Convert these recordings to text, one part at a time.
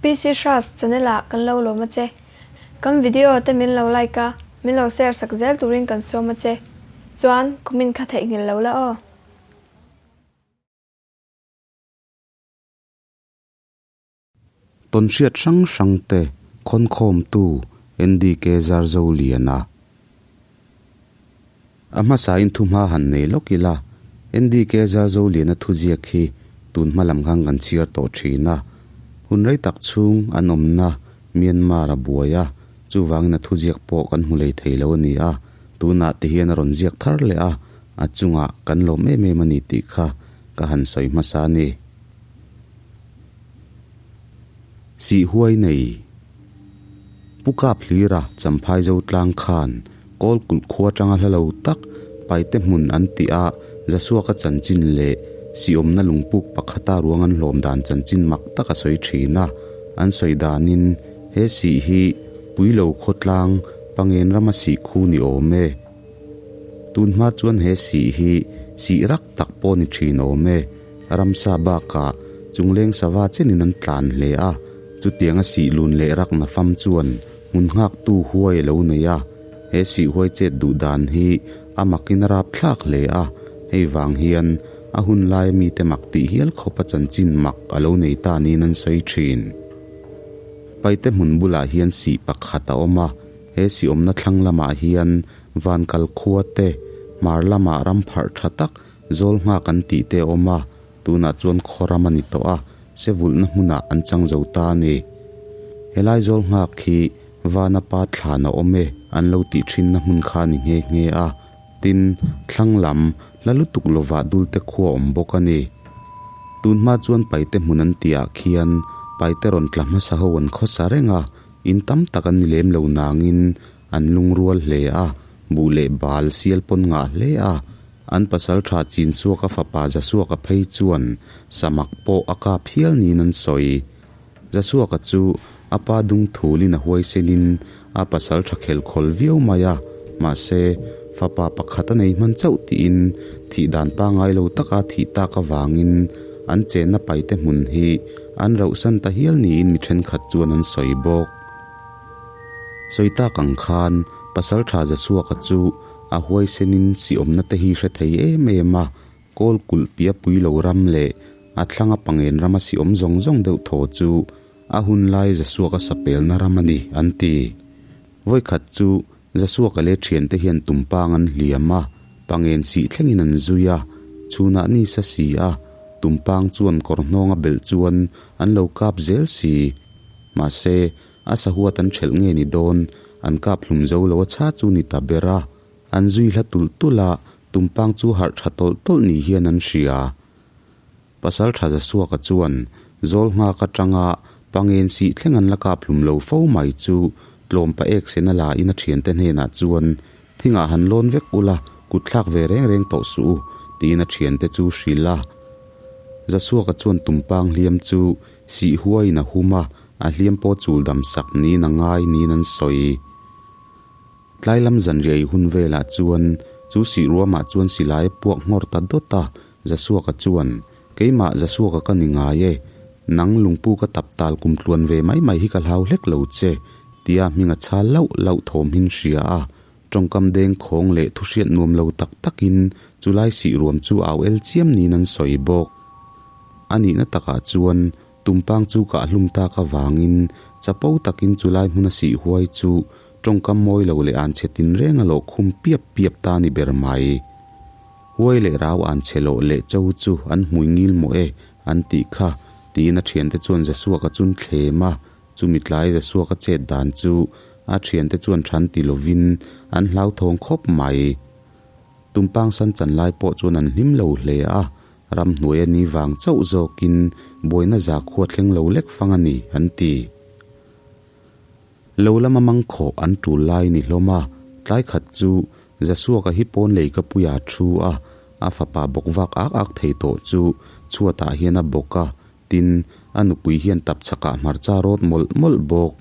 PC Hras channel ah kan lo lawm a che. Kan video te min lo like a, min lo share sak zel turin kan sawm a che. Chuan comment kha theihnghilh lo la aw. Tawnhriat hrang hrang te khawnkhawmtu NDK Zarzoliana. A hmasain thuhma han nei lawk ila, NDK Zarzoliana thuziak hi tun hma lam khan kan chhiar tawh thin a. Hun rei tak chhung an awmna Myanmar a buai a, chuvangin a thuziak pawh kan hmu lei thei lo a ni a. Tunah ti hian a rawn ziak thar leh a, a chungah kan lawm em em a ni tih kha ka han sawi hmasa a ni. Sih huai nei. Pu Kap Hlira Champhai Zo tlang khan Kawl kulh khua atanga hla lo tak Paite hmun an tih a Zasuaka chanchin leh Sihawmna lungpuk pakhata ruang an hlawm dan chanchin mak tak a sawi thin a. An sawi danin he sih hi Puilo khawtlang Pangen rama sih khu ni awm e. Tun hma chuan he sih hi sih rak tak pawh ni thin awm e. Ramsa bakah chungleng sava chenin an tlan hle a, chutianga sih lun leh rakna fam chuan hmun nghaktu huai a lo nei a. He sih huai chet duh dan hi a makin a rap thlak hle a, hei vang hian a hun laia mite mak tih hial khawpa chanchin mak a lo nei ta niin an sawi thin. Paite hmun bulah hian sih pakhat a awm a, he sih awmna thlang lamah hian Vankal khua te, hmar lamah ram pharh tha tak Zawl nghak an tih te a awm a, tunah chuan khaw ram a ni tawh a, se vulhna hmunah an chang zo ta a ni. Helai zawl nghak hi Vana pa thlan a awm e an lo tih thinna hmun kha a ni nghe nghe a, tin, thlang lam hla lutuk lovah dulte khua a awm bawk a ni. Tun hma chuan paite hmun an tihah khian paite rawn tla hmasa ho an khawsa reng a, in tam tak an ni lem lo nangin an lungrual hle a, buh leh bal sial pawn ngah hle a. An pasal tha chin chhuak a fapa Zasuaka phei chuan samak pawh a kap hial niin an sawi. Zasuaka chu a pa dung thulin a huaisenin a pasal tha khel khawl viau mai a, mahse fapa pakhat a nei hman chauh tiin thih dan pangngai lo taka thih tak avangin an chenna paite hmun hi an rauhsan ta hial niin mi thenkhat chuan an sawi bawk. Sawi tak ang khan pasal tha Zasuaka chu A huaisenin siawmna te hi hre thei em em a, kawl kulh pia pui lo ram leh a thlanga pangen rama siawm zawng zawng deuh thaw chu a hun lai Zasuaka sapelna ram a ni, an ti. Vawikhat chu Zasuaka leh thiante hian tumpang an hliam a, pangen sih thlengin an zui a, chhunah ni sa si a, tumpang chuan kawr hnawnga belh chuan an lo kap zel si. Mahse, A sahuat an ṭhelh nge ni dawn, an kap hlum zo lo a chha chu ni ta ber a. An zui hla tulh tulh a, tumpang chu harh ṭha tawlh tawlh ni hian an hria. Pasal ṭha Zasuaka chuan zawl nghak aṭanga pangen sih thleng an la kap hlum lo fo mai chu tlawm pa ek sen a la in a ṭhiante hnenah chuan thingah han lawn vek ula, kut thlak ve reng reng tawh suh u, tiin a ṭhiante chu hrilh a. Zasuaka chuan tumpang hliam chu sih huaiin a hum a, A hliam pawh chul dam sak niin a ngai niin an sawi. Tlai lam zanriai hun velah chuan chu sih ruamah chuan silai a puak nghawr ta dawt a, Zasuaka chuan, Keimah Zasuaka ka ni ngai e, nang lungpu ka tap tal kum tluan ve mai mai hi ka hlau hlek lo che, tia hming a chhal lauh lauh thawm hin hria a, tawngkam deng khawng leh thuhriat nuam lo tak takin chulai sih ruam chu au el chiam niin an sawi bawk. A nihna takah chuan Tumpang chu kah hlum tak avangin chapo takin chulai hmuna sih huai chu tawngkam mawi lo leh an chhe tin reng a lawh khum piap piap ta ni ber mai. Huai leh rau an chhe lawh leh cho chu an hmui ngil maw e an tih kha tiin a thiante chuan Zasuaka chun thlem a, chumi tlai Zasuaka chet dan chu a thiante chuan than ti lovin an hlauthawng khawp mai. Tumpang san chan lai pawh chuan an hlim lo hle a, Ramhnuai a ni vang chauh zawkin buaina zakhua thleng lo lek fang a ni, an ti. Lo lama mangkhawh an tul lai ni hlawm a, tlai khat chu Zasuaka hi pawn lei ka puia thu a, a fapa bawk vak ak ak thei tawh chu chhuatah hian a bawk a, tin, a nupui hian tapchhakah hmarcha rawt mawlh mawlh bawk.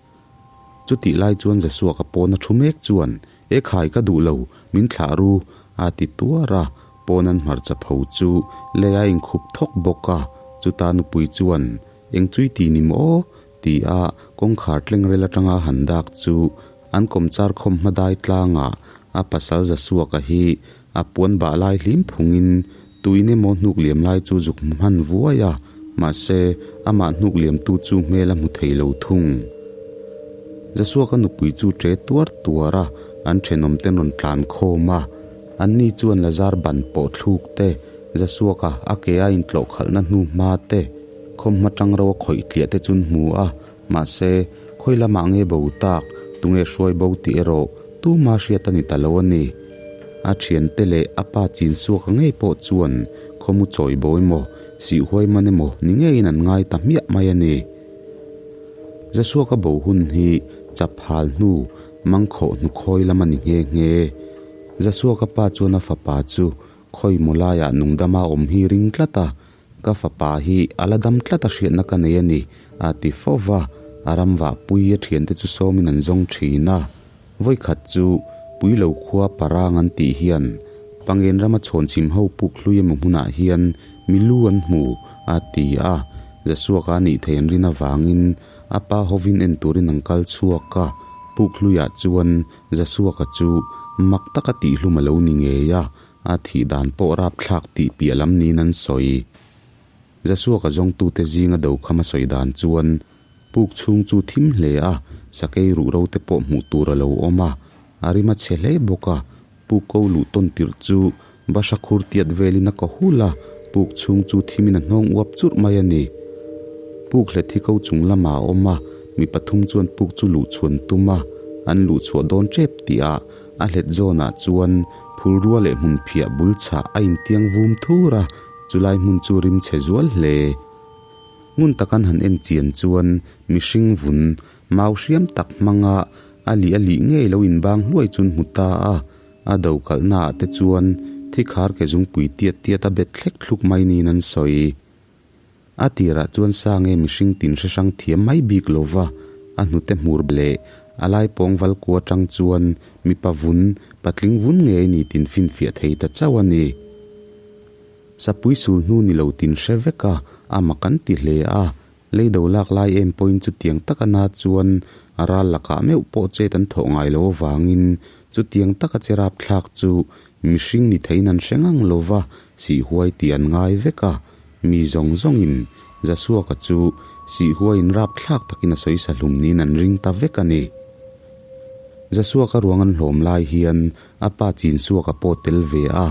Chutih lai chuan Zasuaka pawna thu mek chuan, E khai ka duh lo, min thlah ru, a ti tuar a, pawn an hmarcha pho chu lei a inkhup thawk bawk a, chuta nupui chuan, Eng chui ti ni maw? Ti a kawngkhar tlengrel atanga han dak chu an kawmchar khawm hma dai tlangah a pasal Zasuaka hi a puan bah lai hlim phungin tuin emaw hnuk liam lai chu zuk hmu hman vuai a, mahse amah hnuk liamtu chu hmel a hmu thei lo thung. Zasuaka nupui chu ṭe tuar tuar a, an ṭhenawm ten rawn tlan khawm a, anni chuan Lazar ban pawh thluk te, Zasuaka a ke a intlawh khalhna hnu hma te, Khawmhma tang ro a khawih tliah te chun hmu a, mahse, khawi lamah nge bo tak, tunge hruai bo tih erawh tuma hriat a ni ta lo a ni. A thiante leh a pa chin suaka ngei pawh chuan khawmu chawi bo emaw, sih huai man emaw ni ngeiin an ngai ta hmiah mai a ni. Zasuaka bo hun hi chap hal hnu mangkhawh hnukhawi lam a ni nghe nghe. Zasuaka pa chuan a fapa chu khawi maw laiah nungdama awm hi ring tlat a, Ka fapa hi a la dam tlat a hriatna ka nei a ni, a ti fo va, a ram vahpui a thiante chu sawmin an zawng thin a. Vawikhat chu Puilo khua Parang an tih hian Pangen rama chhawnchhim ho puk hlui emaw hmunah hian mi lu an hmu, a ti a. Zasuaka a nih thei an rin avangin a pa hovin en turin an kal chhuak a, puk hluiah chuan Zasuaka chu mak taka tihhlum a lo ni ngei a, A thih dan pawh rapthlak tih piah lam niin an sawi. Zasuaka zawngtute zinga dokham a sawi dan chuan puk chhung chu thim hle a, sakei ruh ro te pawh hmuh tur a lo awm a, a rim a chhe hle bawk a, puk ko luh tawn tirh chu bahra khur tiat velin a kaw hul a, puk chhung chu thimin a hnawng uap churh mai a ni. Puk hlet hi ko chung lamah a awm a, mi pathum chuan puk chu luh chhuan tum a, an luh chhuah dawn tep tih ah A hlet zawnah chuan phulrua leh hmun phiah bul chhah a intiang vum thur a, chulai hmun chu rim chhe zual hle. Ngun tak an han en chian chuan mihring vun mau hriam tak hmanga a lih a lih ngei lo inbang hluai chun hmu ta a, a do kalhnaah te chuan thikhar ke zungpui tiat tiat a bet thlek thluk mai niin an sawi. A tirah chuan sa nge mihring tin hre hrang thiam mai bik lo va, a hnute hmur leh a lai pawng val kua tang chuan mipa vun, patling vun ngei ni tin finfiah thei ta chauh a ni. Sapui sul hnu ni lo tin hre vek a, a mak an ti hle a, lei do lak lai em pawhin chutiang taka na chuan a ral lakah meuh pawh chet an thawh ngai lo avangin chutiang taka che rapthlak chu mihring ni theiin an hre ngang lo va, sihhuai tih an ngai vek a. Mi zawng zawngin Zasuaka chu sihhuaiin rapthlak takin a sawi sa hlum niin an ring ta vek a ni. Zasuaka ruang an hlawm lai hian a pa Chinsuaka pawh tel ve a,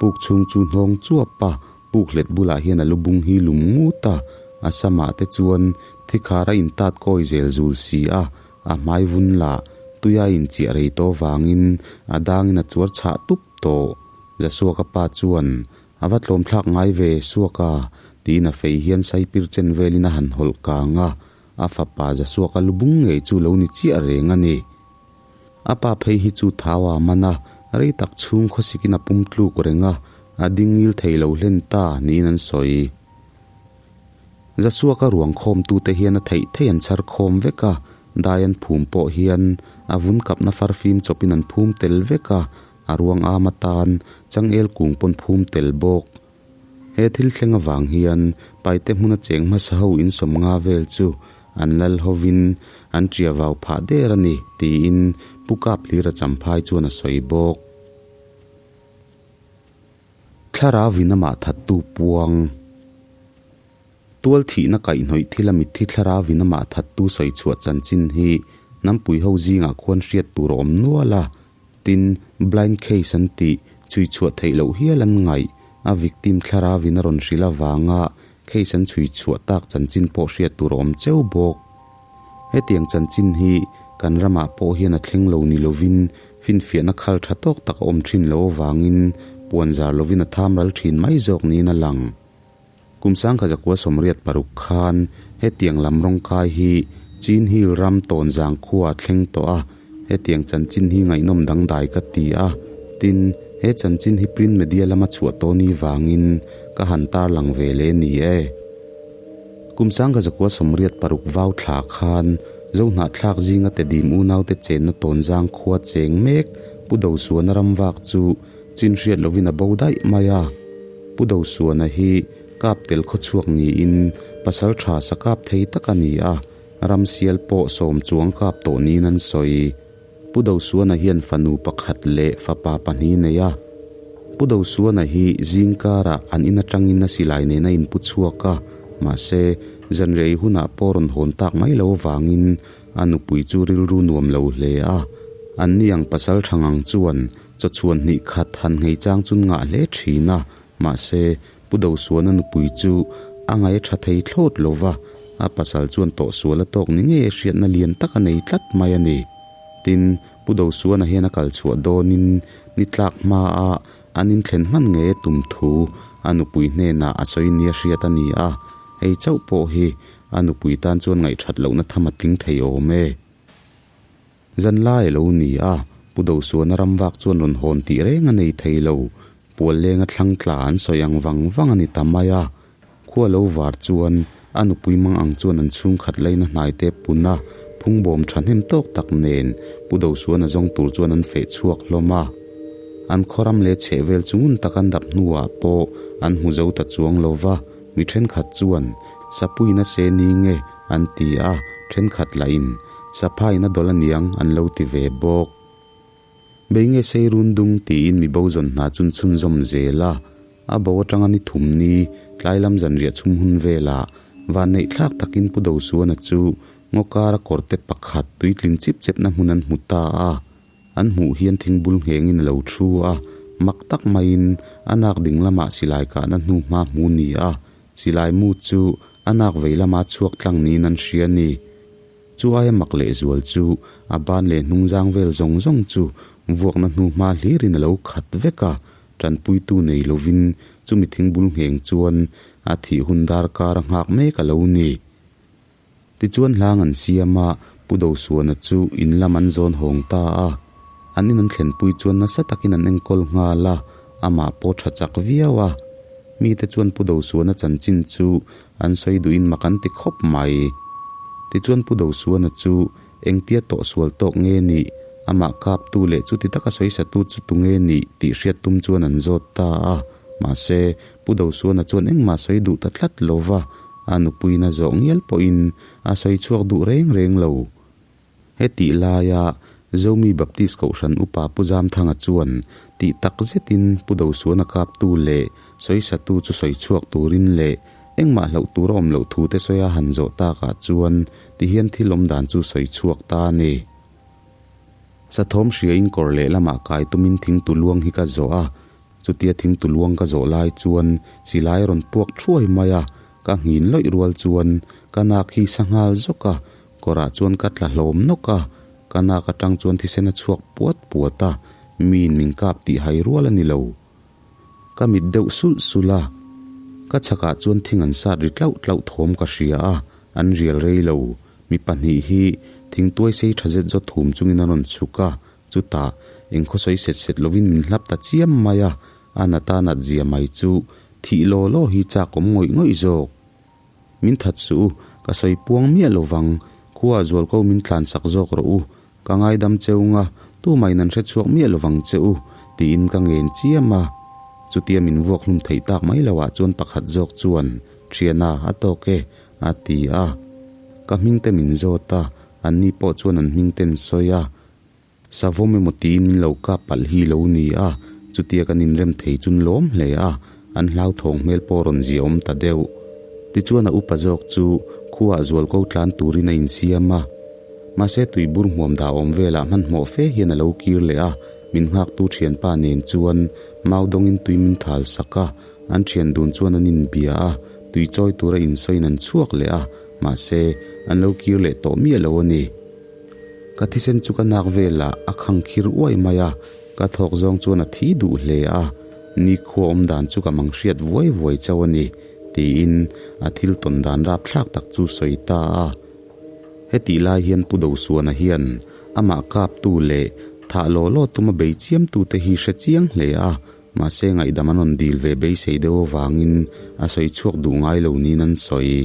puk chhung chu hnawng chuap a, puk hlet bulah hian a lu bung hi lum ngut a, a samah te chuan thikhar a intat kawi zel zul si a, a hmai vun lah tuia inchiah rei tawh vangin a dangin a chuar chhah tup tawh. Zasuaka pa chuan A va tlawmthlak ngai ve, Suaka, tiin a fei hian saipir chen velin a han hawlh kang a, a fapa Zasuaka lu bung ngei chu lo ni chiah reng a ni. A pa phei hi chu thau a man a, rei tak chhung khawsikin a pum tluk reng a, a ding ngil thei lo hlen ta niin an sawi. Zasuaka ruang khawmtute hian a theih theih an chhar khawm vek a, dai an phum pawh hian a vun kapna farfim chawpin an phum tel vek a, A ruang am atan changel kung pawn phum tel bawk. He thil thleng avang hian Paite hmuna cheng hmasa ho insawm nga vel chu an lal hovin an ṭia vau phah der a ni tiin Pu Kaphlira Champhai chuan a sawi bawk. Thlarau in amah thattu puang. Tual thihna kaihhnawih thila mitthi thlarau in amah thattu sawi chhuah chanchin hi Nampui ho zingah khuan hriat tur a awm nual a, Tin, blind case an tih, chhui chhuah theih loh hial an ngaih, a victim thlarauin a rawn hrilh avanga case an chhui chhuah tak chanchin pawh hriat tur a awm cheu bawk. Hetiang chanchin hi kan ramah pawh hian a thleng lo ni lovin finfiahna khal tha tawk tak a awm thin lo avangin puanzar lovin a tham ral thin mai zawk niin a lang. Kum sangkha zakua 86 khan hetiang lam rawngkai hi Chin Hill ram tawnzang khua a thleng tawh a, hetiang chanchin hi ngaihnawm dangdai ka ti a, tin, he chanchin hi print media lama chhuah tawh ni vangin ka han tarlang ve leh ni e. Kum sangkha zakua 86 vau thla khan Zohnahthlak zinga Tedim unaute chenna tawnzang khua cheng mek Pu Dosuana ramvak chu Chin hriat lovin a bo daih mai a. Pu Dosuana hi kap tel khaw chhuak niin pasal tha sa kap thei tak a ni a. Ramsial pawh sawm chuang kap tawh niin an sawi. Pu Dosuana hian fanu pakhat leh fapa pahnih nei a. Pu Dosuana hi zingkarah an in atangin a silai nen a inpu chhuak a, mahse, zanriah ei hunah pawh rawn hawn tak mai lo avangin a nupui chu rilru nuam lo hle a. Anni ang pasal tha ngang chuan chawchhuan hnih khat han nghei chang chun ngah hle thin a, mahse, Pu Dosuana nupui chu a ngaih a tha thei thlawt lo va, a pasal chuan tawhsual a tawk ni ngei a hriatna lian tak a nei tlat mai a ni. Tin, Pu Dosuana hian a kal chhuah dawnin ni tlak hmaah an inthlen hman ngei a tum thu a nupui hnenah a sawi nia hriat a ni a, hei chauh pawh hi a nupui tan chuan ngaihthat lohna tham a tling thei awm e. Zan lai a lo ni a, Pu Dosuana ram vak chuan rawn hawn tih reng a nei thei lo. Pual lenga thlang tla an sawi ang vang vang a ni ta mai a. Khua lo var chuan a nupui mang ang chuan an chhungkhat laina hnai te pun a, phungbawm thahnem tawk tak nen Pu Dosuana zawng tur chuan an feh chhuak hlawm a. An khawram leh chhehvel chu ngun tak an dap hnuah pawh an hmu zo ta chuang lo va, mi thenkhat chuan Sapuina se ni nge an ti a, thenkhat lahin Saphaiin a dawlh aniang an lo ti ve bawk. Bei nge sei run dung tiin mi bo zawn hna chun chhunzawm zel a, a bo atanga ni thum ni tlai lam zanriah chhum hun velah vanneih thlak takin Pu Dosuana chu ngaw kara kawrte pakhat tuitlin chip chepna hmun an hmu ta a, an hmuh hian thingbul nghengin a lo thu a, mak tak maiin a nak ding lamah silai kahna hnu hma hmu ni a, silai mu chu a nak vei lama chhuak tlang niin an hria a ni. Chu aia mak lehzual chu a ban leh hnungzang vel zawng zawng chu vuakna hnu hma hlirin a lo khat vek a, tanpuitu nei lovin chumi thingbul ngheng chuan a thih hun darkar a nghak mek a lo ni. Tichuan hlang an siam a, Pu Dosuana chu in lam an zawn hawng ta a. An in an thlenpui chuan nasa takin an enkawl nghal a, amah pawh tha chak viau a. Mite chuan Pu Dosuana chanchin chu an sawi duhin mak an ti khawp mai. Tichuan Pu Dosuana chu engtia tawhsual tawk nge nih, amah kaptu leh chuti taka sawisatu chu tu nge nih tih hriat tum chuan an zawt ta a. Mahse, Pu Dosuana chuan engmah sawi duh ta tlat lo va, a nupuina zawh ngial pawhin a sawi chhuak duh reng reng lo. Hetih laia Zomi Baptist Kohhran Upa Pu Zamthanga chuan tih tak zetin Pu Dosuana kaptu leh sawisatu chu sawi chhuak turin leh engmah hlauh tur a awm loh thu te sawi a han zawh takah chuan tihian thil awm dan chu sawi chhuak ta a ni. Sathawm hriain kawr lehlamah kai tumin thingtu luang hi ka zawh a, Chutia thingtu luang ka zawh lai chuan silai a rawn puak thuai mai a, ka nghin lawih rual chuan ka nak hi sa nghal zawk a, kawrah chuan ka tla hlawm nawk a, ka nak atang chuan thisen a chhuak puat puat a, miin min kap tih hai rual a ni lo. Ka mit deuh sulh sulh a, ka chhakah chuan thing an sat ri tlauh tlauh thawm ka hria a, an rial rei lo. Mi pahnih hi thingtuai sei tha zet zawt thum chungin an rawn chhuk a, Chutah, engkhaw sawi set set lovin min hlap ta chiam mai a, a nata nat zia mai chu thih law law hi chak awm ngawih ngawih zawk. Min that suh u, ka sawi puang miah lo vang, khuaah zual ko min tlan sak zawk rawh u, ka ngaidam cheu nga, tumahin an hre chhuak miah lo vang che u, tiin ka ngen chiam a. Chutia min vuak hlum theih tak mai loah chuan pakhat zawk chuan, Thiana, a tawk e, a ti a. Ka hmingte min zawt a, anni pawh chuan an hmingte an sawi a. Savawm emaw tiin min lo kap palh hi lo ni a, chutia kan inrem thei chun lawm hle a, an hlauthawng hmel pawh rawn ziahawm ta deuh. Tichuan a upa zawk chu khuaah zual ko tlan turin a insiam a. Mahse tuibur hmuam dah awm velah hmanhmawh fe hian a lo kir leh a, min nghaktu thianpa nen chuan mau dawngin tui min thal sak a, an thian dun chuan an inbia a, tui chawi tura insawiin an chhuak leh a, mahse an lo kir leh tawh miah lo a ni. Ka thisen chu ka nak velah a khang khir uai mai a, ka thawk zawng chuan a thi duh hle a, nikhua awm dan chu ka mang hriat vuai vuai chauh a ni, tiin a thil tawn dan rapthlak tak chu sawi ta a. Hetih lai hian Pu Dosuana hian amah kaptu leh thah law law tuma bei chiamtute hi hre chiang hle a, mahse ngaihdam an rawn dil ve beisei deuh avangin a sawi chhuak duh ngai lo niin an sawi.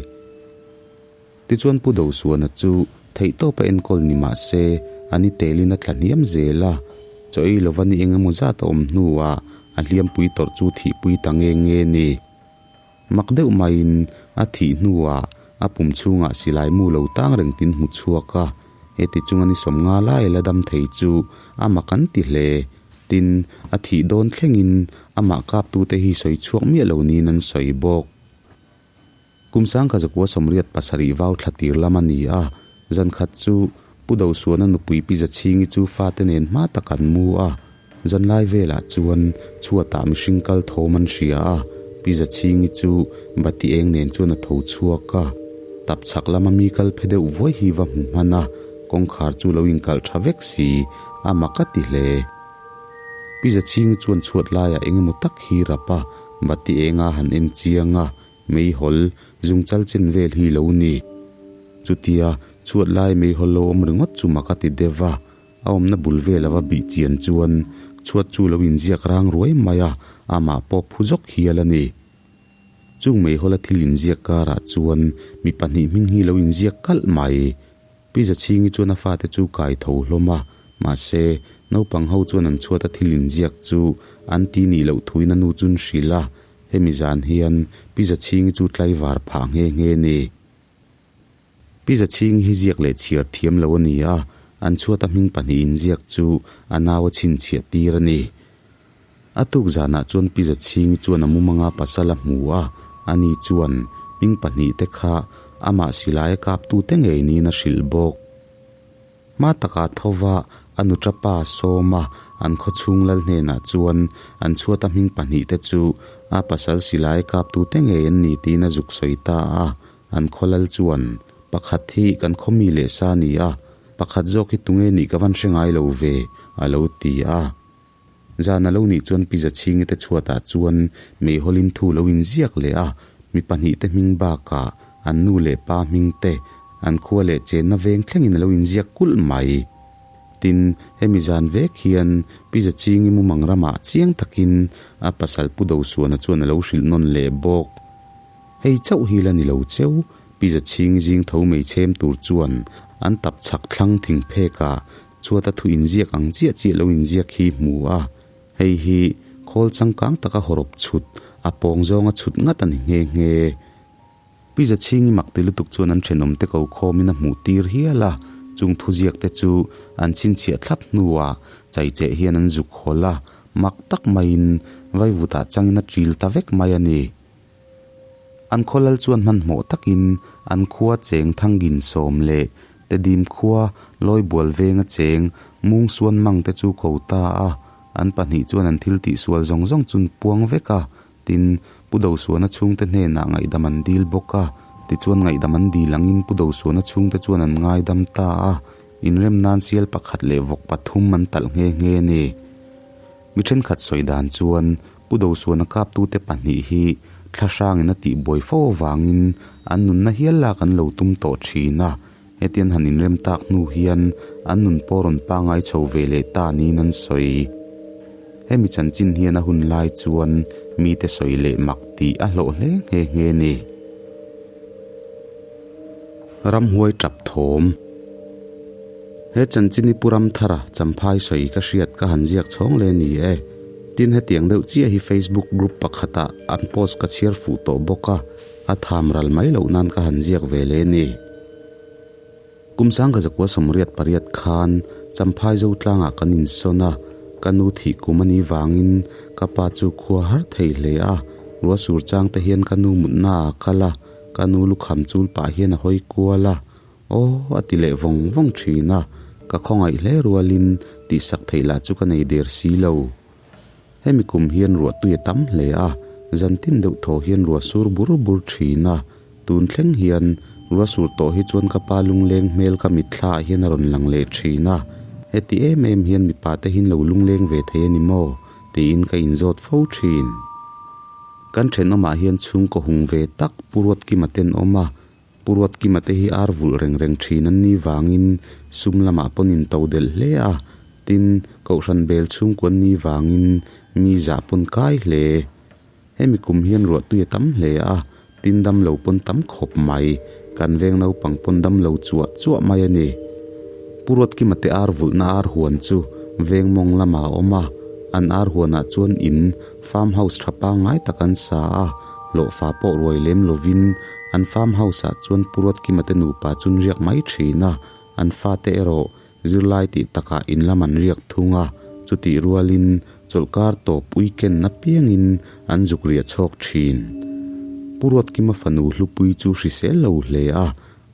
Tichuan Pu Dosuana chu theihtawp a enkawl ni mah se, a ni telin a tla hniam zel a. Chaw ei lova ni eng emaw zat a awm hnuah a hliampui tawrh chu thihpui ta nge nge ni. Mak deuh maiin a thih hnuah A pum chhungah silai mu lo tang reng tin hmu chhuak a, heti chunga ni 50 lai la dam thei chu a mak an ti hle. Tin, a thih dawn thlengin amah kaptute hi sawi chhuak miah lo niin an sawi bawk. Kum 1987 vau thla tir lam a ni a, zan khat chu Pu Dosuana nupui Pi Zachhingi chu fate nen hma tak an mu a, zanlai velah chuan chhuatah mihring kal thawm an hria a, Pi Zachhingi chu bati eng nen chuan a tho chhuak a, tap chhak lama mi kal phe deuh vuai hi va hmu hman a, kawngkhar chu lo inkalh tha vek si, a mak a ti hle. Pi Zachhingi chuan chhuat laiah eng emaw tak hi rap a, bati enga han en chiang a, Meihawl zungchal chen vel hi lo ni. Chutia chhuat lai meihawl lo awm ringawt chu mak a ti deuh a, a awmna bul vel a va bih chian chuan chhuat chu lo inziak rang ruai mai a, amah pawh phu zawk hial a ni. Chung meihawl a thil inziak karah chuan mi pahnih hming hi lo inziak kalh mai. Pi Zachhingi chuan a fate chu kai tho hlawm a, mahse, naupang ho chuan an chhuat a thil inziak chu an ti nih loh thuin a nu chun hrilh a, hemi zan hian Pi Zachhingi chu tlaivar phah nghe nghe ni. Pi Zachhingi hi ziak leh chhiar thiam lo a ni a, an chhuat a hming pahnih inziak chu a nau a chhinchhiah tir a ni. A tuk zanah chuan Pi Zachhingi chuan a mumanga pasal a hmu a, ani chuan hming pahnih te kha amah silai a kaptute ngei niin a hrilh bawk. Hma takah thova a nuṭa pa sawm a, an khawchhung lal hnenah chuan an chhuata hming pahnih te chu a pasal silai a kaptute ngei an ni tiin a zuk sawi ta a, an khaw lal chuan pakhat hi kan khaw mi leh sa ni a, pakhat zawk hi tunge nih ka van hre ngai lo ve a lo ti a. Zan a lo nih chuan Pi Zachhingi te chhuatah chuan meihawlin thu lo inziak leh a, mi pahnih te hming bakah an nu leh pa hming te, an khua leh chenna veng thlengin a lo inziak kulh mai. Tin, hemi zan vek hian Pi Zachhingi mumang ramah chiang takin a pasal Pu Dosuana chuan a lo hrilh nawn leh bawk. Hei chauh hi la ni lo cheu, Pi Zachhingi zing tho mei chhem tur chuan an tap chhak thlang thing phekah Chhuata thu inziak ang chiah chiah lo inziak hi hmu a, hei hi khawl changkang taka hawrawp chhut, a pawng zawnga chhut ngat a ni nghe nghe. Pi Zachhingi mak ti lutuk chuan an thenawmte ko khawmin a hmuh tir hial a, chung thuziak te chu an chhinchhiah thlap hnuah chaicheh hian an zuk hawl a, mak tak maiin vaivutah changin a ṭil ta vek mai a ni. An khaw lal chuan hmanhmawh takin an khua cheng Thangin sawm leh Tedim khua Lawibual venga cheng Mung Suan Mang te chu ko ta a, an pahnih chuan an thil tihsual zawng zawng chun puang vek a, tin, Pu Dosuana chhungte hnenah ngaihdam an dil bawk a, tichuan ngaihdam an dil angin Pu Dosuana chhungte chuan an ngaidam ta a, inrem nan sial pakhat leh vawk pathum an talh nghe nghe a ni. Mi thenkhat sawi dan chuan Pu Dosuana kaptute pahnih hi thla hrangin a tihbuai fo avangin an nunna hial lak an lo tum tawh thin a, hetian han inrem tak hnu hian an nun pawh rawn pangngai chho ve leh ta niin an sawi. Hemi chanchin hian a hun lai chuan mite sawi leh mak tih a hlawh hle nghe nghe a ni. Ramhuai tap thawm. He chanchin hi Pu Ramthara Champhai sawi ka hriat ka han ziak chhawng le ni e. Tin hetiang deuh chiah hi Facebook group pakhatah an post ka chhiar fuh tawh bawk a, a tham ral mai loh nan ka han ziak ve le ni. Kum 1988 khan Champhai Zotlangah kan insawn a, ka nu thih kum a nih vangin ka pa chu khua har thei hle a, ruahsur chang te hian ka nu mutna ah a kal a, ka nu lukham chul pah hian a hawi kual a, Aw a ti leh vawng vawng thin a, ka khawngaih hle rualin tihsak theih lah chu ka nei der si lo. Hemi kum hian ruah tui a tam hle a, zan tin deuh thaw hian ruah sur bur bur thin a, tun thleng hian ruah sur tawh hi chuan ka pa lungleng hmel ka mitthla ah hian a rawn lang leh thin a, heti em em hian mipa te hin lo lungleng ve thei a ni maw tiin ka inzawt fo thin. Kan thenawmah hian chhungkaw hung ve tak Pu Ruatkima ten awm a, Pu Ruatkima te hi ar vulh reng reng thin an nih vangin sum lamah pawn in to delh hle a, tin, Kohhran bel chhungkua an nih vangin mi zah pawn kai hle. Hemi kum hian ruahtui a tam hle a, tin damlo pawn tam khawp mai, kan veng naupang pawn damlo chuah chuah mai a ni. Pu Ruatkima te ar vulhna ar huan chu veng mawng lamah a awm a, an ar huanah chuan in, farm house tha pangngai tak an sa a, hlawhfa pawh ruai lem lovin An farm house ah chuan Pu Ruatkima te nupa chu an riak mai thin a, an fate erawh zirlai tih takah in lam an riak thung a, chutih rualin chawlhkar tawp weekend apiangin an zuk riah chhawk thin. Pu Ruatkima fanu hlupui chu hrisel lo hle a,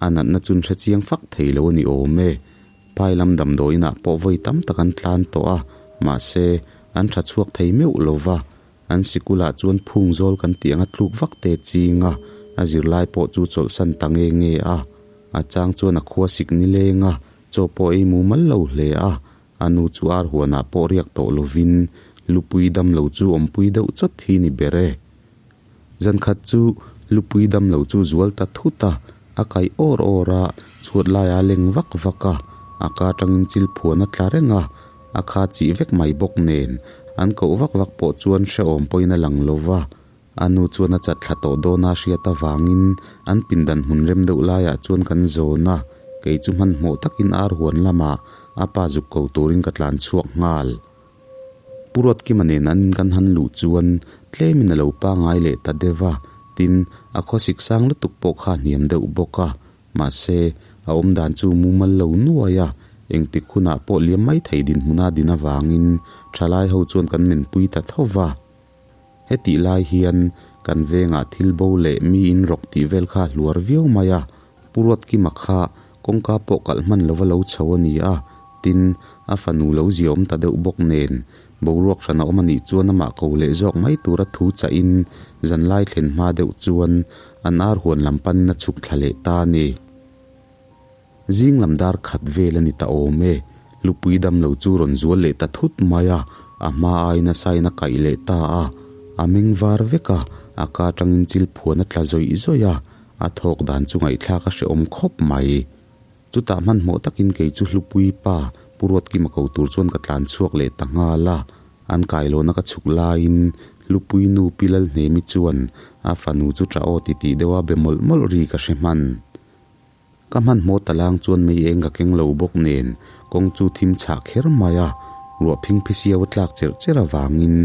a natna chu an hrechiang fak thei lo a ni awm e. Phai lam damdawiinah pawh vawi tam tak an tlan tawh a, mahse an tha chhuak thei meuh lo va, An sikulah chuan phung zawl kan tih anga tluk vak te ching a, a zirlai pawh chu chawlhsan ta nge nge a. A chang chuan a khua sik ni leng a, chaw pawh ei mumal lo hle a. A nu chu ar huanah pawh riak tawh lovin lupui dam lo chu awmpui deuh chawt hi ni ber e. Zankhat chu lupui dam lo chu zual ta thut a, a kaih awr awr a, chhuat laiah a leng vak vak a, a ka atangin chil phuan a tla reng a, A kha chih vek mai bawk nen, an koh vak vak pawh chuan hrehawm pawhin a lang lo va. A nu chuan a chat thla tawh dawn a hriat avangin an pindan hmun rem deuh laiah chuan kan zawn a, kei chu hmanhmawh takin ar huan lamah a pa zuk ko turin ka tlan chhuak nghal. Pu Ruatkima nen an in kan han luh chuan tlemin a lo pangai leh ta deuh a, tin, a khawsik sang lutuk pawh kha a hniam deuh bawk a. Mahse, a awm dan chu mumal lo nuai a, engtik hunah pawh liam mai thei dinhmuna din avangin thalai ho chuan kan menpui ta tho va. Hetih lai hian kan vengah thil bo leh mi in rawk tih vel kha a hluar viau mai a, Pu Ruatkima kha kawngka pawh kalh hman lova lo chho a ni a, tin, a fanu lo ziaawm ta deuh bawk nen, boruak hran a awm a nih chuan amah ko leh zawk mai tura thu chahin zanlai thlen hma deuh chuan an ar huan lam panin a chhuk thla leh ta a ni. Zing lam dar khat vel a ni ta awm e, lupui dam lo chu rawn zual leh ta thut mai a, a hma aiin a sain a kaih leh ta a, a meng var vek a, a ka atangin chil phuan a tla zawih zawih a, a thawk dan chu ngaihthlak a hrehawm khawp mai. Chutah hmanhmawh takin kei chu Hlupui pa Pu Ruatkima ko tur chuan ka tlan chhuak leh ta nghal a, an kailawna ka chhuk laiin Hlupui nu Pi Lalhnemi chuan a fanu chu ṭah aw titih deuha be mawlh mawlh ri ka hre hman. Ka hmanhmawh ta lang chuan mei eng ka keng lo bawk nen kawng chu thim chhah kher mai a, ruah phingphisiau a tlak cherh cherh avangin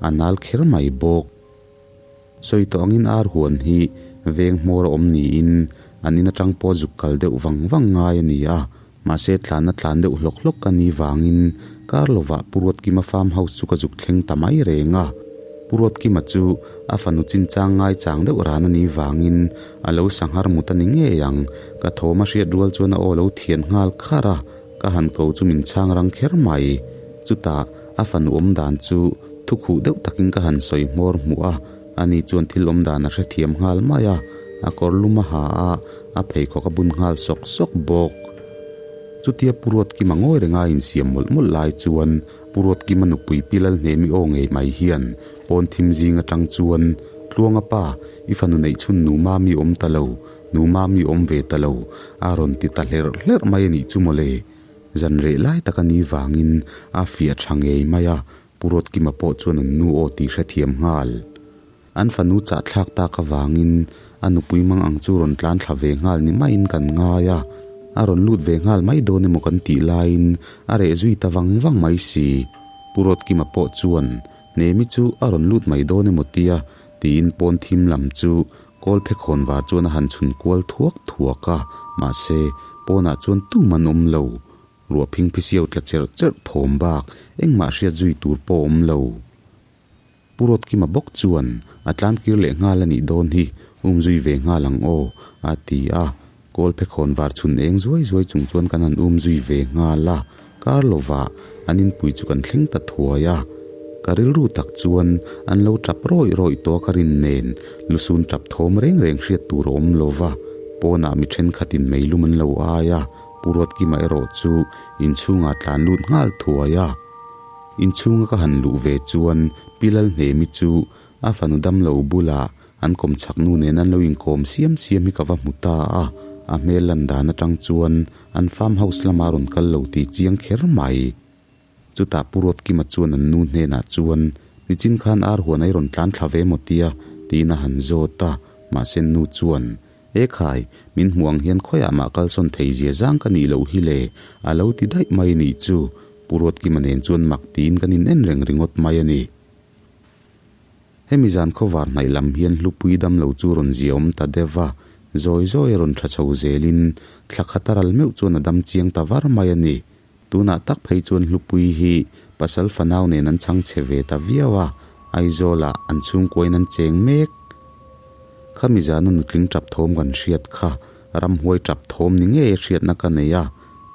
a nal kher mai bawk. Sawi tawh angin ar huan hi veng hmawr a awm niin an in atang pawh zuk kal deuh vang vang ngai a ni a, mahse tlanna tlan deuh hlawk hlawk ka ni vangin kar lovah Pu Ruatkima farm house chu ka zuk thleng ta mai reng a. Pu Ruatkima chu a fanu chinchang ngaichang deuh ran a nih vangin a lo sanghar mut a ni ngei ang, ka thawm a hriat rual chuan a aw lo thian nghal kharh a, ka han ko chu min chhang rang kher mai. Chutah a fanu awm dan chu Thukhuh deuh takin ka han sawi hmawr hmuh a, ani chuan thil awm dan a hrethiam nghal mai a, a kawr lum a ha a, a pheikhawk a bun nghal sawk sawk bawk. Chutia Pu Ruatkima ngawi renga a insiam mawlh mawlh lai chuan Pu Ruatkima nupui Pi Lalhnemi aw ngei mai hian pawn thim zing atang chuan, Tluanga pa, i fanu neih chhun nu Mami awm ta lo, nu Mami awm ve ta lo, a rawn ti ta hlerh hlerh mai a nih chu mawle. Zan reh lai tak a ni vangin a fiah tha ngei mai a, Pu Ruatkima pawh chuan an nu aw tih hrethiam nghal. An fanu chahthlak tak avangin a nupui mang ang chu rawn tlan thla ve nghal ni maiin kan ngai a, a rawn lut ve nghal mai dawn emaw kan tih laiin a reh zui ta vang vang mai si. Pu Ruatkima pawh chuan Hnemi chu a rawn lut mai dawn emaw tia tiin pawn thim lam chu kawl phekhawn var chuan a han chhun kual thuak thuak a, mahse pawnah chuan tum an awm lo. Ruah phingphisiau tla cherh cherh thawm bak engmah hriat zui tur pawh awm lo. Pu Ruatkima bawk chuan a tlan kir leh nghal a nih dawn hi um zui ve nghal ang aw a ti a, kawl phekhawn var chhun eng zuai zuai chung chuan kan han um zui ve nghal a, kar lovah an inpui chu kan thleng ta thuai a. Ka rilru tak chuan an lo tap rawih rawih tawh a ka rin nen lusun tap thawm reng reng hriat tur a awm lova, pawnah mi thenkhatin meilum an lo ai a. Pu Ruatkima erawh chu inchhungah tlan lut nghal thuai a. Inchhunga ka han luh ve chuan Pi Lalhnemi chu a fanu damlo bulah an kawmchhak nu nen an lo inkawm siam siam hi ka va hmu ta a. A hmel lan dan atang chuan an farm house lamah a rawn kal lo tih chiang kher mai. Chutah Pu Ruatkima chuan an nu hnenah chuan, Nichin khan ar huan ai rawn tlan thla ve maw tia? tiin a han zawt a. Mahse nu chuan, E khai, min hmuh ang hian khawiah mah kalsawn thei zia zang ka nih loh hi le, a lo ti daih mai nih chu. Pu Ruatkima nen chuan mak tiin kan in en reng ringawt mai a ni. Hemi zan khawvar hnaih lam hian hlupui damlo chu rawn ziaawm ta deuh va. Zawi zawi a rawn tha chho zelin thla khat a ral meuh chuan a dam chiang ta var mai a ni. Tunah tak phei chuan Hlupuii hi pasal fanau nen an chhang chhe ve ta viau a, Aizawlah an chhungkuain an cheng mek. Khami zana nutling tap thawm kan hriat kha ramhuai tap thawm ni ngei a hriatna ka nei a,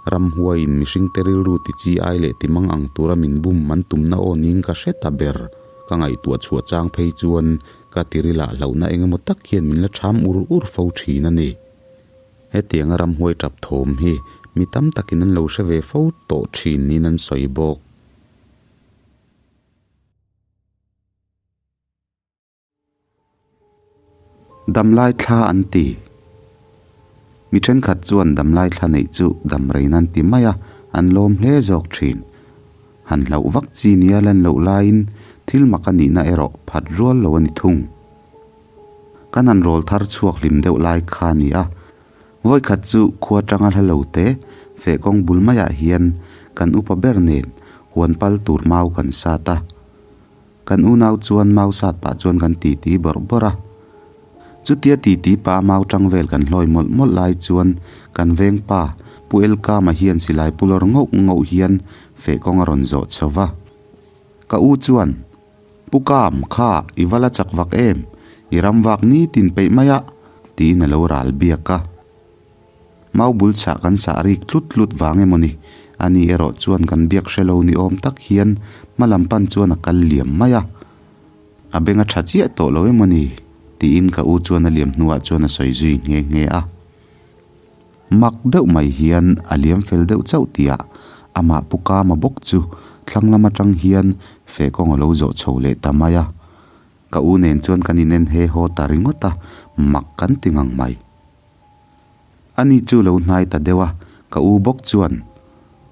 ramhuaiin mihringte rilru ti chi ai leh ti mang ang tura min bum an tumna aw ning ka hre ta ber. Ka ngaihtuah chhuah chang phei chuan ka tirilah hlauhna eng emaw tak hian min la ṭham ur ur fo ṭhin a ni. Hetianga ramhuai tap thawm hi mi tam takin an lo hre ve fo tawh ṭhin niin an sawi bawk. Damlai thla an ti. Mi thenkhat chuan damlai thla neih chu damrei nan ti mai a, an lawm hle zawk thin. Han hlauh vak chi nia lan loh laiin thil mak a nihna erawh phat rual lo a ni thung. Kan han rawl thar chhuak hlim deuh lai kha a ni a, vawikhat chu khua tanga hla lo te feh kawng bul maiah hian kan upa ber nen huan pal tur mau kan sat a. Kan unau chuan mau sat pah chuan kan titi bawrh bawrh a. Chutia titi pah a mau tang vel kan hlawi mawlh mawlh lai chuan kan veng pa Pu Elkama hian silai pu lawr ngauh ngauh hian feh kawng a rawn zawh chho va. Ka u chuan, Pu Kam, kha i va la chak vak em? I ram vak nitin peih mai a, tiin a lo ral biak a. Mau bul chhah kan sah rik tlut tlut vang emaw ni? Ani erawh chuan kan biak hre lo ni awm tak hian hma lam pan chuan a kal liam mai a. A beng a tha chiah tawh lo emaw ni? tiin ka u chuan a liam hnuah chuan a sawi zui nghe nghe a. Mak deuh mai hian a liam fel deuh chauh tihah amah Pu Kama bawk chu thlang lam atang hian feh kawng a lo zawh chho leh ta mai a. Ka u nen chuan kan inen he haw ta ringawt a, mak kan ti ngang mai. Ani chu lo hnai ta deuh a, ka u bawk chuan,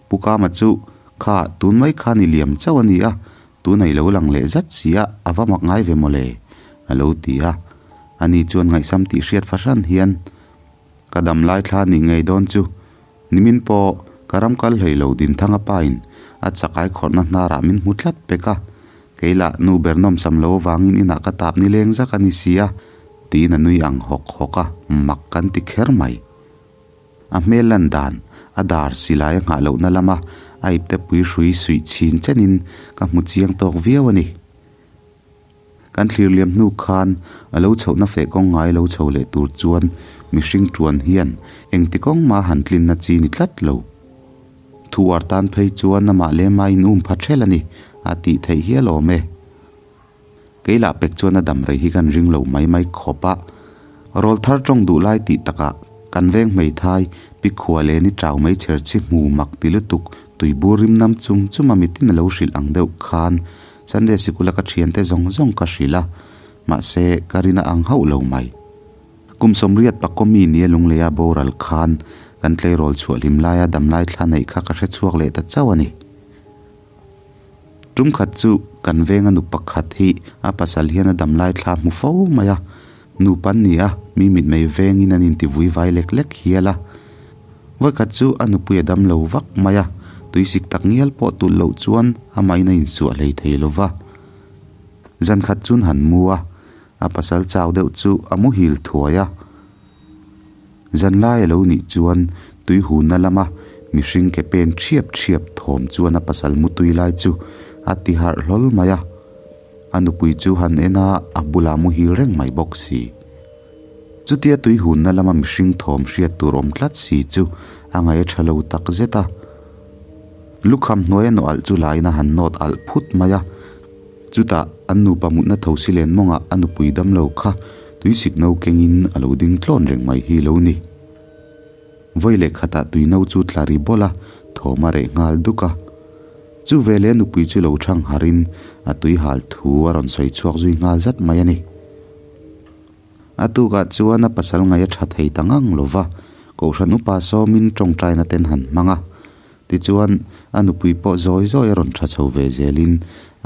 Pu Kama chu, kha tun mai khan i liam chauh a ni a, tun a i lo lang leh zat si a, a va mak ngai ve mawle, a lo ti a. Ani chuan ngaihsam tih hriat fahran hian, Ka dam lai thla nih ngei dawn chu, nimin pawh ka ram kal hlei lo Dinthanga pain a chakai khawrhna hnarah min hmu tlat pek a, Kei lah nu ber nawmsam lo avangin inah ka tap ni leng zak a ni si a, tiin a nui ang hawk hawk a, mak kan ti kher mai. A hmel lan dan, a dar silai a nghah lohna lama a ipte pui hrui suih chhin chenin ka hmu chiang tawk viau a ni. Kan thlir liam hnu khan a lo chhohna feh kawng ngai lo chho leh tur chuan mihring tuan hian engti kawng mah han tlinna chi ni tlat lo. Thu uar tan phei chuan amah leh amah in um pha ṭhel a ni, a tih theih hial awm e. Kei lah pek chuan a dam rei hi kan ring lo mai mai khawp a. Rawl thar ṭawng duh lai tih takah kan veng hmeithai Pikhua leh ni ṭau mai chher chi hmu mak ti lutuk tuibur rim nam chung chuma mitin a lo hrilh ang deuh khan Sunday sikula ka ṭhiante zawng zawng ka hrilh a, mahse ka rin a ang hauh lo mai. Kum sawmriat Pakomi nia Lungleia boral khan kan tleirawl chhuah hlim laia damlai thla neih kha ka hre chhuak leh ta chauh a ni. Tum khat chu kan venga nu pakhat hi a pasal hian a damlai thla hmu fo mai a, nupa an ni a, mi mitmei vengin an intivui vai lek lek hial a. Vawikhat chu a nupui a dam lo vak mai a, tuisik tak ngial pawh tulh loh chuan amahin a insuah hlei thei lo va. Zan khat chun han mu a, A pasal chau deuh chu a muhil thuai a. Zanlai a lo nih chuan tui hunna lama mihring ke pen thiap thiap thawm chuan a pasal mutui lai chu a ti harh hlawl mai a. A nupui chu han en a, a bulah muhil reng mai bawk si. Chutia tui hunna lama mihring thawm hriat tur awm tlat si chu a ngaih a tha lo tak zet a. Lukham hnuaia nawh alh chu lain a han nawt alh phut mai a. Chutah an nupa mutna tho si len mawngah a nupui damlo kha tuisik no kengin a lo ding tlawn reng mai hi lo ni. Vawi leh khatah tui no chu tla ri bawlh a, thawm a reh nghal duk a. Chu veleh a nupui chu lo thang harin a tui hal thu a rawn sawi chhuak zui nghal zat mai a ni. A tukah chuan a pasal ngaih a tha thei ta ngang lo va, Kohhran upa sawmin tawngtaina ten han hmang a. Tichuan, a nupui pawh zawi zawi a rawn tha chho ve zelin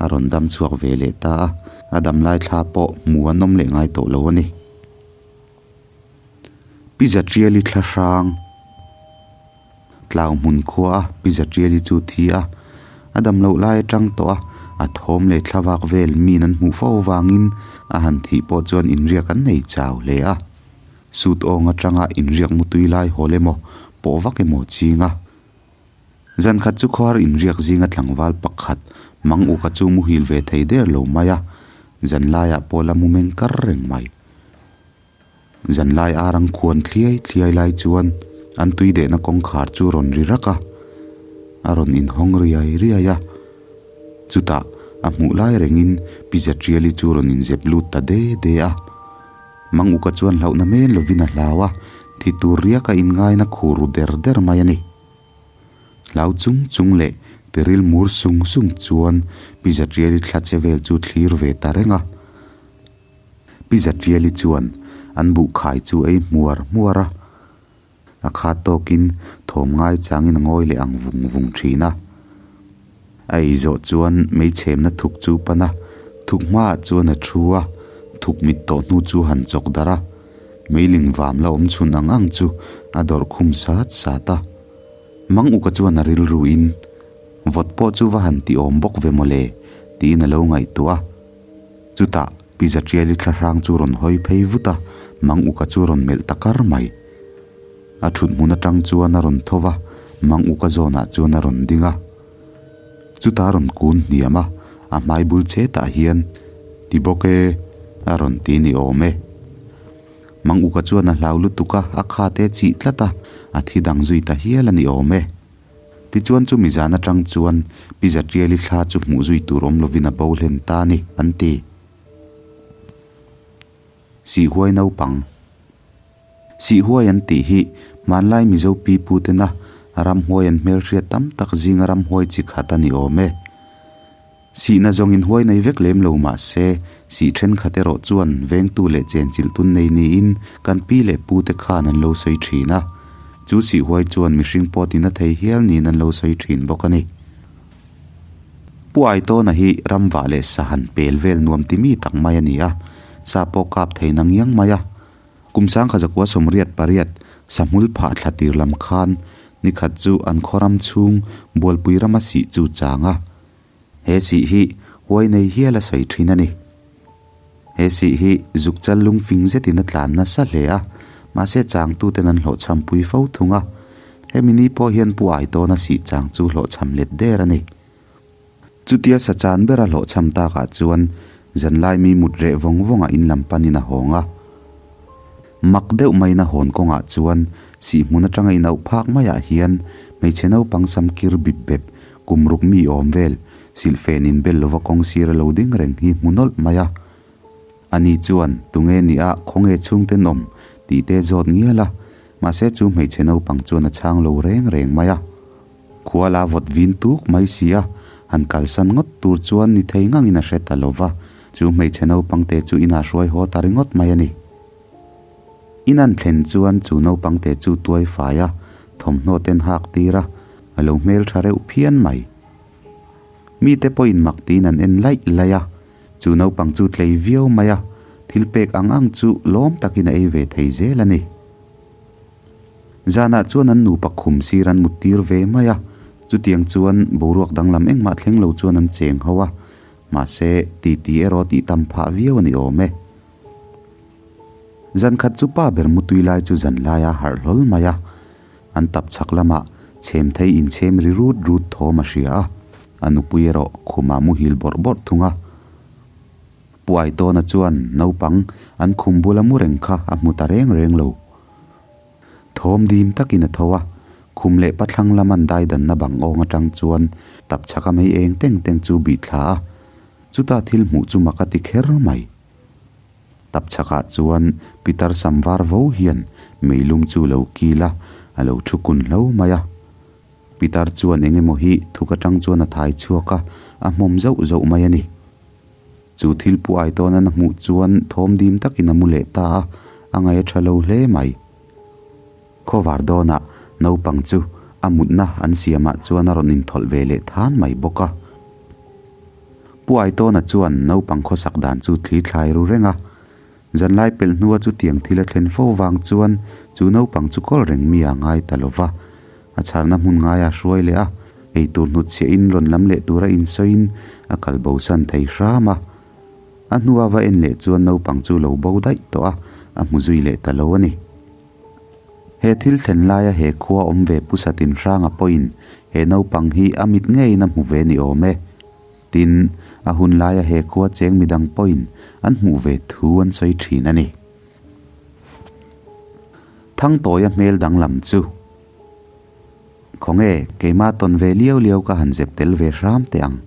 a rawn dam chhuak ve leh ta a, a dam lai thla pawh hmu an awm leh ngai tawh lo a ni. Pi Zatriali thla hrang Tlau hmun khua a Pi Zatriali chu thi a, a dam loh lai atang tawh a, a thawm leh thla vak vel min an hmuh fo avangin a han thih pawh chuan inriak an nei chau hle a. Sut awng atanga inriak mutui lai hawl emaw, pawh vak emaw ching a. Zan khat chu khuar inriak zinga tlangval pakhat mang uka chu muhil ve thei der lo mai a, zan laiah pawh la mu meng kar reng mai. Zan lai arang khuan thliai thliai lai chuan an tui dehna kawngkhar chu rawn ri rak a, a rawn inhawng riai riai a. Chutah a hmuh lai rengin Pi Zatriali chu rawn inzep lut ta de de a. Mang uka chuan hlauhna men lovin a hlau a, thi tur riaka inngaina khur ru der der mai a ni. Hlau chung chung leh tiril mur sung sung chuan Pi Zatriali thla che vel chu thlir ve ta reng a. Pi Zatriali chuan an buhkhai chu ei hmuar hmuar a, a khat tawkin thawm ngai changin a ngawi leh ang vung vung thin a. A ei zawh chuan meichhemna thuk chu pan a, thuk hmaah chuan a thu a, thuk mit tawh hnu chu han chawk darh a, meiling vam la awm chhun ang ang chu a dawrh khum sat sat a. Mang uka chuan a rilruin, Vawt pawh chu va han ti awm bawk ve mawle, tiin a lo ngaihtuah a. Chutah Pi Zatriali thlahrang chu rawn hawi phei vut a, Mang Uka chu rawn melh ta kar mai. A thut hmun atang chuan a rawn tho va, Mang Uka zawnah chuan a rawn ding a. Chutah a rawn kun hniam a, a hmai bul chetah hian, Ti bawk e, a rawn ti ni awm e. Mang Uka chuan a hlau lutuk a, a khate chih tlat a, a thi dang zui ta hial a ni awm e. Tichuan chumi zan atang chuan Pi Zatriali thla chu hmuh zui tur awm lovin a bo hlen ta a ni, an ti. Sihhuai naupang Sihhuai an tih hi hmanlai Mizo pi pu tena ramhuai an hmelhriat tam tak zinga ramhuai chi khat a ni awm e. Sihna zawngin huai nei vek lem lo mah se, sih thenkhat erawh chuan vengtu leh chenchilh tun nei niin kan pi leh pu te khan an lo sawi thin a. Chu sih huai chuan mihring pawh tina thei hial niin an lo sawi thin bawk a ni. Pu Aitawna hi ramvah leh sa han pel vel nuam ti mi tak mai a ni a, sa pawh kap thei na ngiang mai a. Kum 1988 sahmul phah thla tir lam khan nikhat chu an khaw ram chhung Bualpui rama sih chu chang a. He sih hi huai nei hial a sawi thin a ni. He sih hi zuk chal lung fing zetin a tlan nasa hle a, mahse changtuten an hlawhchham pui fo thung a. Hemi ni pawh hian Pu Aitawna sih chang chu hlawhchham let der a ni. Chutia sa chan bera hlawhchham takah chuan zanlai mi mut reh vawng vawngah in lam panin a hawng a. Mak deuh maiin a hawn kawngah chuan sihhmun atanga inauh phak maiah hian hmeichhe naupang sam kir bip bep kum ruk mi awm vel silhfen inbel lova kawng sir a lo ding reng hi hmu nawlh mai a. Ani chuan tunge ni a khawnge chhungten awm tih te zawt ngial a, mahse chu hmeichhe naupang chuan a chhang lo reng reng mai a. Khuala vawt vin tuk mai si a, han kalsan ngawt tur chuan ni thei ngangin a hre ta lo va, chu hmeichhe naupangte chu inah hruai haw ta ringawt mai a ni. In an thlen chuan chu naupangte chu tuai fai a, thawmhnaw ten hak tir a, a lo hmel tha reuh phian mai. Mite pawhin mak tiin an en laih laih a, chu naupang chu tlei viau mai a, thil pek ang ang chu lawm takin a ei ve thei zel a ni. Zanah chuan an nupa khum sir an mut tir ve mai a, chutiang chuan boruak danglam engmah thleng lo chuan an cheng ho a, mahse titi erawh tih tam phah viau a ni awm e. Zan khat chu pa ber mutui lai chu zan laia harh hlawl mai a, an tap chhak lamah chhem thei inchhem ri rut rut thawm a hria a, a nupui erawh khumah muhil bawrh bawrh thung a. Pu Aitawna chuan naupang an khum bula mu reng kha a hmu ta reng reng lo. Thawm dim takin a tho a, khum leh pathlang lam an daidanna bang awng atang chuan tap chhaka mei eng teng teng chu bih thla a, chuta thil hmuh chu mak a ti kher mai. Tap chhakah chuan Pitar sam var vo hian meilum chu lo kil a, a lo thu kun hlo mai a. Pitar chuan eng emaw hi thuk atang chuan a thai chhuak a, a hmawm zauh zauh mai a ni. Chu thil pu ai tawn an hmuh chuan thawm dim takin a mu leh ta a, a ngaih a tha lo hle mai. Khawvar dawnah naupang chu a mutna an siamah chuan a rawn inthawlh ve leh than mai bawk a. Pu Aitawna chuan naupang khawsak dan chu thli thlai ru reng a, zanlai pelh hnua chutiang thil a thlen fo vang chuan chu naupang chu kawl reng mi a ngai ta lo va. A chharna hmun ngaia hruai leh a, eitur hnutchhiahin rawn lam leh tura insawiin a kal bosan thei hram a. A hnua va en leh chuan naupang chu lo bo daih tawh a, a hmu zui leh ta lo a ni. He thil thlen laia he khua awm ve Pu Satinhranga pawhin he naupang hi a mit ngeiin a hmu ve ni awm e. Tin, a hun laia he khua cheng midang pawhin an hmuh ve thu an sawi thin a ni. Thangtawia hmel danglam chu. Khawnge, keimah tawn ve liau liau ka han zep tel ve hram teh ang.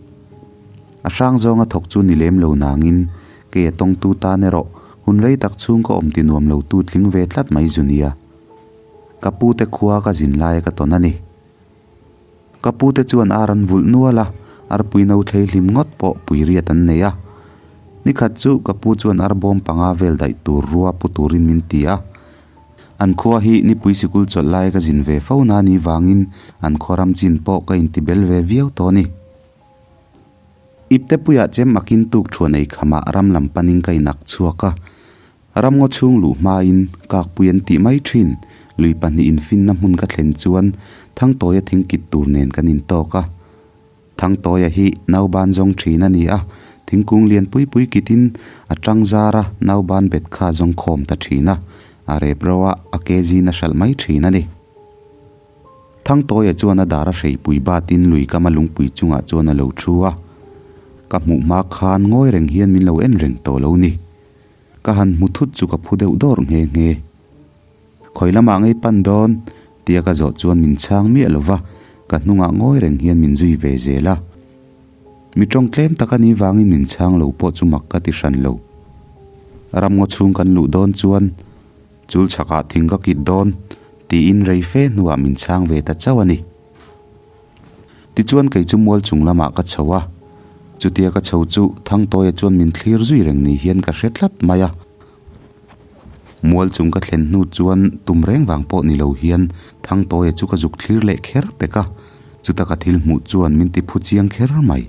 A hrang zawnga thawk chu ni lem lo nangin, kei a tawngtu tan erawh hun rei tak chhung ka awm ti nuam lo tu tling ve tlat mai zu nia. Ka pu te khua ka zin laia ka tawn a ni. Ka pu te chuan ar an vulh nual a, arpui no thlei hlim ngawt pawh pui riat an nei a. Nikhat chu ka pu chuan arbawm panga vel daih tur rua pu turin min ti a. An khua hi nipui sikul chawlh lai ka zin ve fo na ni vangin an khaw ram chin pawh ka intibel ve viau tawh a ni. Iptepuiah chem akin tuk thuan ei khamah ram lam panin ka inak chhuak a. Ramngaw chhung luh hmain kakpui an tih mai thin. Lui pahnihin finna hmun ka thlen chuan Thangtawia thingkit tur nen kan intawk a. Thangtawia hi nauban zawng thin a ni a, thingkung lian pui pui kitin a tang zar a, nauban bet kha zawng khawm ta thin a, a rep ro a, a ke zin a hralh mai thin a ni. Thangtawia chuan a dar a hreipui batin lui kama lungpui chungah chuan a lo thu a, ka hmuh hma khan ngawi reng hian min lo en reng tawh lo ni. Ka han hmu thut chu ka phu deuh dawr nghe nghe. Khawi lamah ngei pan dawn? tia ka zawh chuan min chhang miah lo va, ka hnungah ngawi reng hian min zui ve zel a. Mi tawng tlem tak a nih vangin min chhang lo pawh chu mak ka ti hran lo. Ramngaw chhung kan luh dawn chuan chul chhakah thing ka kit dawn tiin rei fe hnuah min chhang ve ta chauh a ni. Tichuan kei chu mual chung lamah ka chho a, chutia ka chho chu Thangtawia chuan min thlir zui reng ni hian ka hre tlat mai a. Mual chung ka thlen hnu chuan tum reng vang pawh ni lo hian Thangtawia chu ka zuk thlir leh kher pek a, chuta ka thil hmuh chuan min ti phu chiang kher mai.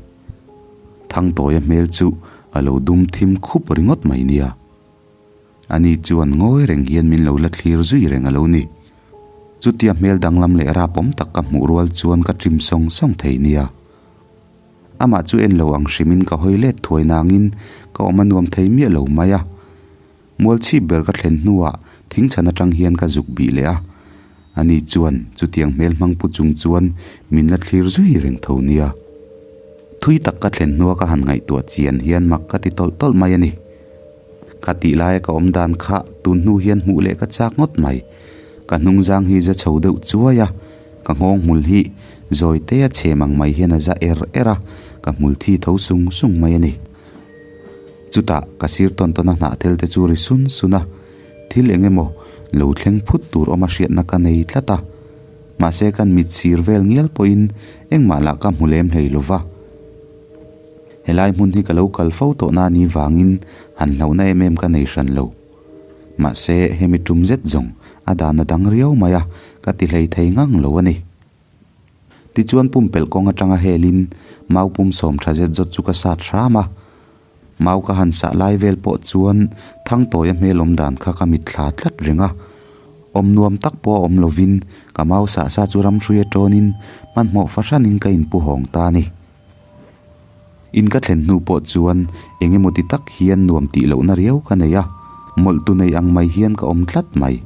Thangtawia hmel chu a lo dum thim khup ringawt mai nia. Ani chuan ngawi reng hian min lo la thlir zui reng a lo ni. Chutia hmel danglam leh rapawm tak ka hmuh rual chuan ka ṭim sawng sawng thei nia. Amah chu en lo ang hrimin ka hawi let thuai nangin ka awm a nuam thei miah lo mai a. Mual chhip ber ka thlen hnuah thingchhan atang hian ka zuk bih leh a. Ani chuan chutiang hmel hmang pu chung chuan min la thlir zui reng tho nia. Thui tak ka thlen hnua ka han ngaihtuah chian hian mak ka ti tawlh tawlh mai a ni. Kha tih laia ka awm dan kha tun hnu hian hmuh leh ka chak ngawt mai. Ka hnungzang hi za chho deuh chuai a, ka nghawng hmul hi zawi te a chhem ang mai hian a za er er a, ka hmul thi tho sung sung mai a ni. Chutah ka sir tawn tawn a hnah thel te chu ri sun sun a, thil eng emaw lo thleng phut tur awm a hriatna ka nei tlat a. Mahse kan mit sir vel ngial pawhin engmah lah ka hmu lem hlei lo va. Helai hmun hi ka lo kal fo tawh na ni vangin han hlauhna em em ka nei hran lo. Mahse hemi tum zet zawng a dan a dang riau mai a, ka ti hlei thei ngang lo a ni. Tichuan pumpelh kawng atanga helin mau pum sawm tha zet zawt chu ka sat hram a. Mau ka han sah lai vel pawh chuan Thangtawia hmel awm dan kha ka mitthla tlat reng a. Awm nuam tak pawh a awm lovin ka mau sah sa chu ramhrui atawnin hmanhmawh fahranin ka inpu hawng ta a ni. In ka thlen hnu pawh chuan eng emaw ti tak hian nuam tih lohna riau ka nei a, mawlhtu nei ang mai hian ka awm tlat mai.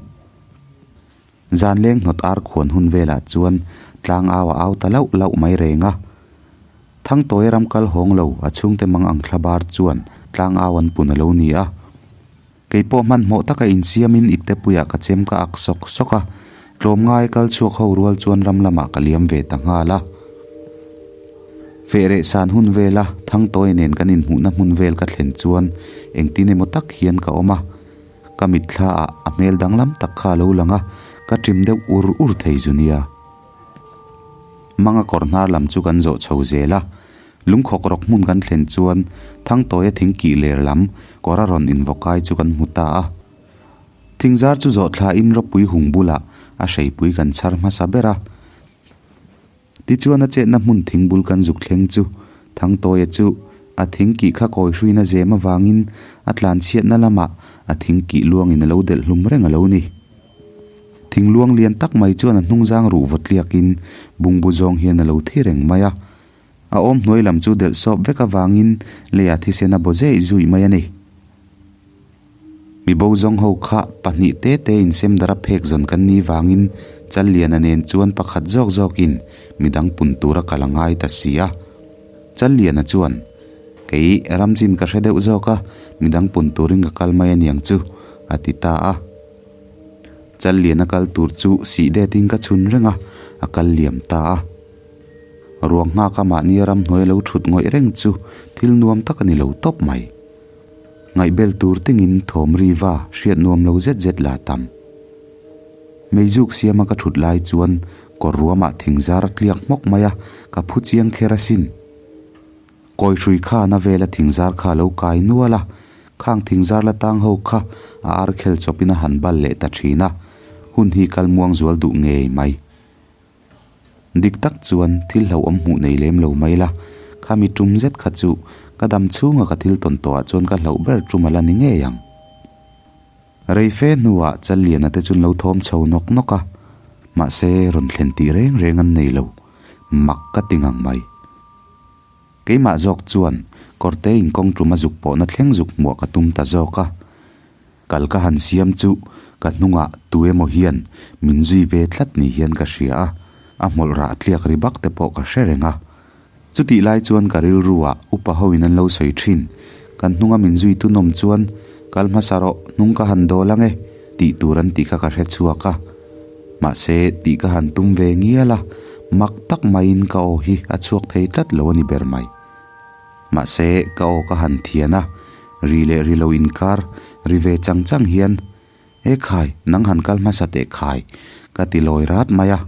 Zan leng hnawt ar khuan hun velah chuan tlang au a au ta lauh lauh mai reng a. Thangtawia ram kal hawng lo a chhungte mang ang thla bar chuan tlang au an pun a lo ni a. Kei pawh hmanhmawh taka insiamin iptepuiah ka chem ka ak sawk sawk a, tlawmngai kal chhuak ho rual chuan ram lamah ka liam ve ta nghal a. Fehreh san hun vela Thangtawia nen kan inhmuhna hmun vel ka thlen chuan engtin emaw tak hian ka awm a, ka mitthla ah a hmel danglam tak kha a lo lang a, ka ṭim deuh ur ur thei zu nia. Manga kawr hnar lam chu kan zawh chho zel a, Lungkhawk rawk hmun kan thlen chuan Thangtawia thing kih ler lam kawr a rawn invaw kai chu kan hmu ta a. Thingzar chu zawh thlain ropui hung bulah a hreipui kan chhar hmasa ber a. Tichuan a chetna hmun thing bul kan zuk thleng chu Thangtawia chu a thing kih kha kawi hruina zem avangin a tlanchhiatna lamah a thing kih luangin a lo delh hlum reng a lo ni. Thingluang lian tak mai chuan a hnungzang ruh vaw tliakin bungbu zawng hian a lo thi reng mai a. A awm hnuai lam chu delh sawp vek avangin leiah thisen a baw zeih zuih mai a ni. Mibo zawng ho kha pahnih te te insem dara phek zawn kan nih vangin Challiana nen chuan pakhat zawk zawkin midang pun tura kal a ngai ta si a. Challiana chuan, Kei ramchin ka hre deuh zawk a, midang pun turin ka kal mai aniang chu, a ti ta a. Challiana kal tur chu sih detin ka chhun reng a, a kal liam ta a. Ruang nghaka mahnia ramhnuai lo thut ngawih reng chu thil nuam tak a ni lo tawp mai. Ngaihbel tur tingin thawm ri va hriat nuam lo zet zet la tam. Meizuk siama ka thut lai chuan kawr ruamah thingzar a tliak hmawk mai a, ka phu chiang kher asin. Kawi hrui khan a vela thingzar kha a lo kai nual a, khang thingzar la tang ho kha a ar khel chawpin a han bal leh ta thin a, hun hi kal muang zual duh ngei mai. Dik tak chuan thil hlauhawm hmuh nei lem lo mai la, khami tum zet kha chu ka dam chhunga ka thil tawn tawhah chuan ka hlauh ber tum a la ni ngei ang. Rei fe hnuah Challiana te chu an lo thawm chho nawk nawk a, mahse rawn thlen tih reng reng an nei lo, mak ka ti ngang mai. Keimah zawk chuan kawrte inkawng tum a zuk pawhna thleng zuk hmuah ka tum ta zawk a. Kal ka han siam chu ka hnungah tu emaw hian min zui ve tlat ni hian ka hria a, a hmawlh rah tliak ri bak te pawh ka hre reng a. Chutih lai chuan ka rilruah upa hoin an lo sawi thin, kan hnunga min zui tu nawm chuan kal hmasa rawh hnung ka han dawl ang e tih tur an tih kha ka hre chhuak a. Mahse, tih ka han tum ve ngial a, mak tak maiin ka aw hi a chhuak thei tlat lo a ni ber mai. Mahse, ka aw ka han thian a, ri leh ri lo inkar ri ve chang chang hian, E khai, nang han kal hmasa teh khai, ka ti lawi rat mai a.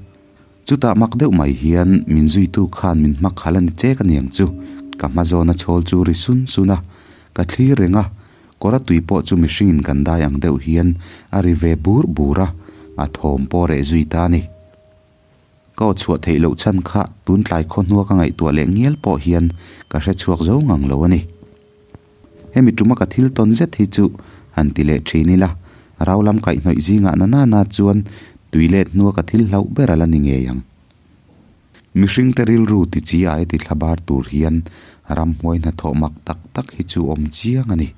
Chutah mak deuh mai hian min zuitu khan min hma khalh a ni chek aniang chu, ka hma zawna chhawl chu ri sun sun a, ka thlir reng a, kawr a tui pawh chu mihringin kan dai ang deuh hian a ri ve bur bur a, a thawm pawh reh zui ta a ni. Ka aw chhuah theih loh chhan kha tun tlai khaw hnua ka ngaihtuah leh ngial pawh hian ka hre chhuak zo ngang lo a ni. Hemi tuma ka thil tawn zet hi chu han ti leh thin ila, rau lam kaihhnawih zingah na nana chuan tui let hnua ka thil hlauh ber a la ni ngei ang. Mihringte rilru ti chi ai ti thla bar tur hian ramhuai hnathawh mak tak tak hi chu awm chiang a ni.